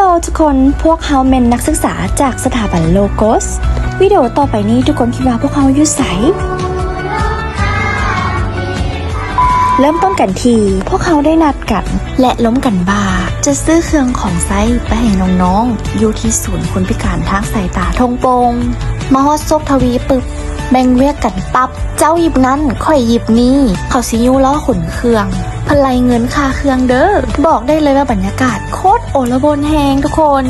Hello ທຸກຄົນ, ພວກເຮົາແມ່ນນັກສຶກສາຈາກສະຖາບັນໂລໂກສ. ວິດີໂອຕໍ່ໄປນີ້ ທຸກຄົນຄິດວ່າພວກເຮົາຢູ່ໃສ? ເລີ່ມຕົ້ນກັນທີ່ ພວກເຮົາໄດ້ນັດກັນ ແລະ ລົມກັນວ່າຈະຊື້ເຄື່ອງຂອງໃຊ້ໄປໃຫ້ນ້ອງໆ ຢູ່ທີ່ສູນຄົນພິການທາງສາຍຕາທົ່ງໂປ່ງ. ມາຮອດໂຊກທະວີປຶບ ແບ່ງວຽກກັນປັບ, ເຈົ້າຢິບນັ້ນ ຂ້ອຍຢິບນີ້, ເຂົາຊິຢູ່ລໍຂົນເຄື່ອງ ເພິ່ນໄລ່ເງິນຄ່າເຄື່ອງເດີ້. ບອກໄດ້ເລີຍວ່າບັນຍາກາດໂຄດໂອລະບົນແຮງທຸກຄົນ.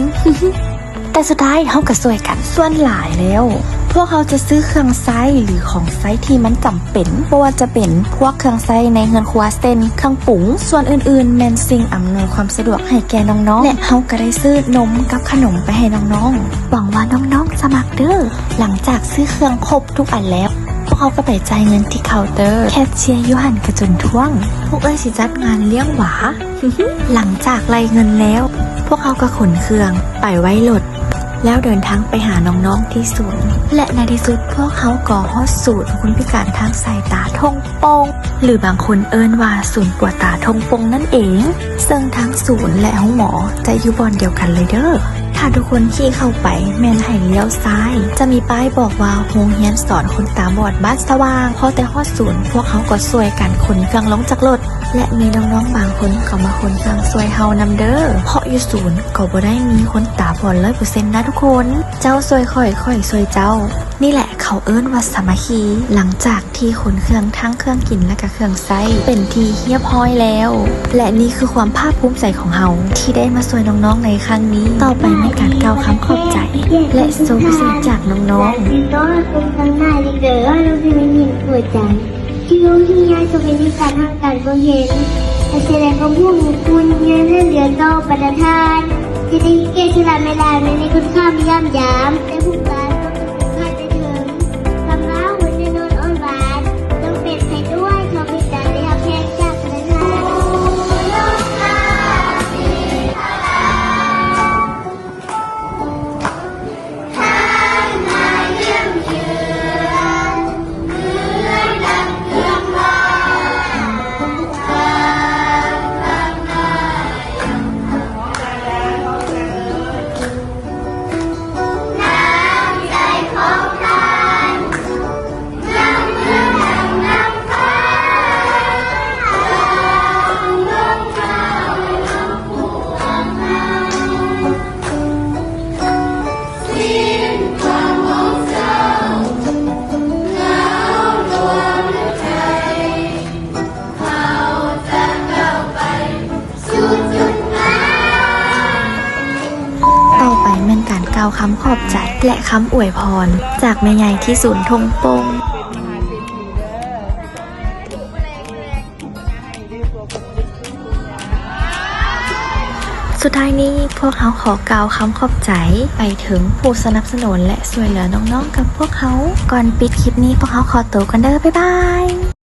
ແຕ່ສຸດທ້າຍເຮົາກໍຊ່ວຍກັນ. ສ່ວນຫຼາຍແລ້ວ ພວກເຮົາຈະຊື້ເຄື່ອງໃຊ້ ຫຼື ຂອງໃຊ້ທີ່ມັນຈຳເປັນ, ບໍ່ວ່າຈະເປັນພວກເຄື່ອງໃຊ້ໃນເຮືອນຄົວ ເຊັ່ນ ເຄື່ອງປຸງ, ສ່ວນອື່ນໆ ແມ່ນສິ່ງອຳນວຍຄວາມສະດວກໃຫ້ແກ່ນ້ອງໆ ແລະ ເຮົາກໍໄດ້ຊື້ນົມກັບຂະໜົມໄປໃຫ້ນ້ອງໆ. ຫວັງວ່ານ້ອງໆຈະມັກເດີ້. ຫຼັງຈາກຊື້ເຄື່ອງຄົບທຸກອັນແລ້ວ ພວກເຮົາກໍໄປຈ່າຍເງິນທີ່ເຄົາເຕີ. ແຄດເຊຍຢູ່ຫັ້ນກະຈົນທ້ວງ, ພວກເອື້ອຍຊິຈັດງານລ້ຽງຫວາ. ຫຼັງຈາກໄລ່ເງິນແລ້ວ ພວກເຮົາກໍຂົນເຄື່ອງໄປໄວ້ລົດ ແລ້ວເດີນທາງໄປຫານ້ອງໆທີ່ສູນ ແລະ ໃນທີ່ສຸດພວກເຮົາກໍຮອດສູນຄົນພິການທາງສາຍຕາທົ່ງໂປ່ງ ຫຼື ບາງຄົນເອີ້ນວ່າສູນກວດຕາທົ່ງໂປ່ງນັ້ນເອງ, ເຊິ່ງທາງສູນ ແລະ ໂຮງໝໍຈະຢູ່ບ່ອນດຽວກັນເລີຍເດີ້. ຖ້າທຸກຄົນຂີ່ເຂົ້າໄປແມ່ນໃຫ້ລ້ຽວຊ້າຍ, ຈະມີປ້າຍບອກວ່າໂຮງຮຽນສອນຄົນຕາບອດບ້ານສະຫວ່າງ. ພໍແຕ່ຮອດສູນ ພວກເຮົາກໍຊ່ວຍກັນຂົນເຄື່ອງລົງຈາກລົດ ແລະ ມີນ້ອງໆບາງຄົນກໍມາຂົນເຄື່ອງຊ່ວຍເຮົານຳເດີ້, ເພາະຢູ່ສູນກໍບໍ່ໄດ້ມີຄົນຕາບອດຮ້ອຍເປີເຊັນນະທຸກຄົນ. ເຈົ້າຊ່ວຍຂ້ອຍ, ຂ້ອຍຊ່ວຍເຈົ້າ. ນີ້ແຫຼະເຂົາເອີ້ນວ່າສາມັກຄີ. ຫຼັງຈາກທີ່ຂົນເຄື່ອງ ທັງເຄື່ອງກິນ ແລະ ກະເຄື່ອງໃຊ້ ເປັນທີ່ຮຽບຮ້ອຍແລ້ວ ແລະ ນີ້ຄືຄວາມພາກພູມໃຈຂອງເຮົາທີ່ໄດ້ມາຊ່ວຍນ້ອງໆໃນຄັ້ງນີ້. ຕໍ່ໄປແມ່ນການກ່າວຄຳຂອບໃຈ ແລະ ໂຊພິເສດຈາກນ້ອງໆ. ທີ່ໂຮງຮຽນ ສະເປັນນິທານທາງການບໍ່ເຫັນ ແລະ ສະແດງຄວາມຮູ້ຂອງຄຸນ ເງິນເດືອນຕໍ່ບັນດາທ່ານ ທີ່ໄດ້ເກດສະຫຼະເວລາ ແລະ ໃນຄຸນຄ່າມາຢ້ຽມຢາມ ແລະ ຜູ້ການຄວາມສຳຄັນໄປເຖິງ ຄຳເວົ້າ ຫົວໃຈນວນອ່ອນຫວານ ຈົ່ງເຕັມໄປດ້ວຍຄວາມເມດຕາ ແລະ ຮັກແພງຈາກບັນດາທ່ານ. ຕໍ່ໄປແມ່ນການກ່າວຄຳຂອບໃຈ ແລະ ຄຳອວຍພອນຈາກແມ່ໃຫຍ່ທີ່ສູນທົ່ງໂປ່ງ. ສຸດທ້າຍນີ້ ພວກເຮົາຂໍກ່າວຄຳຂອບໃຈໄປເຖິງຜູ້ສະໜັບສະໜູນ ແລະ ຊ່ວຍເຫຼືອນ້ອງໆກັບພວກເຮົາ. ກ່ອນປິດຄລິບນີ້ ພວກເຮົາຂໍໂຕກ່ອນເດີ້. ບາຍບາຍ.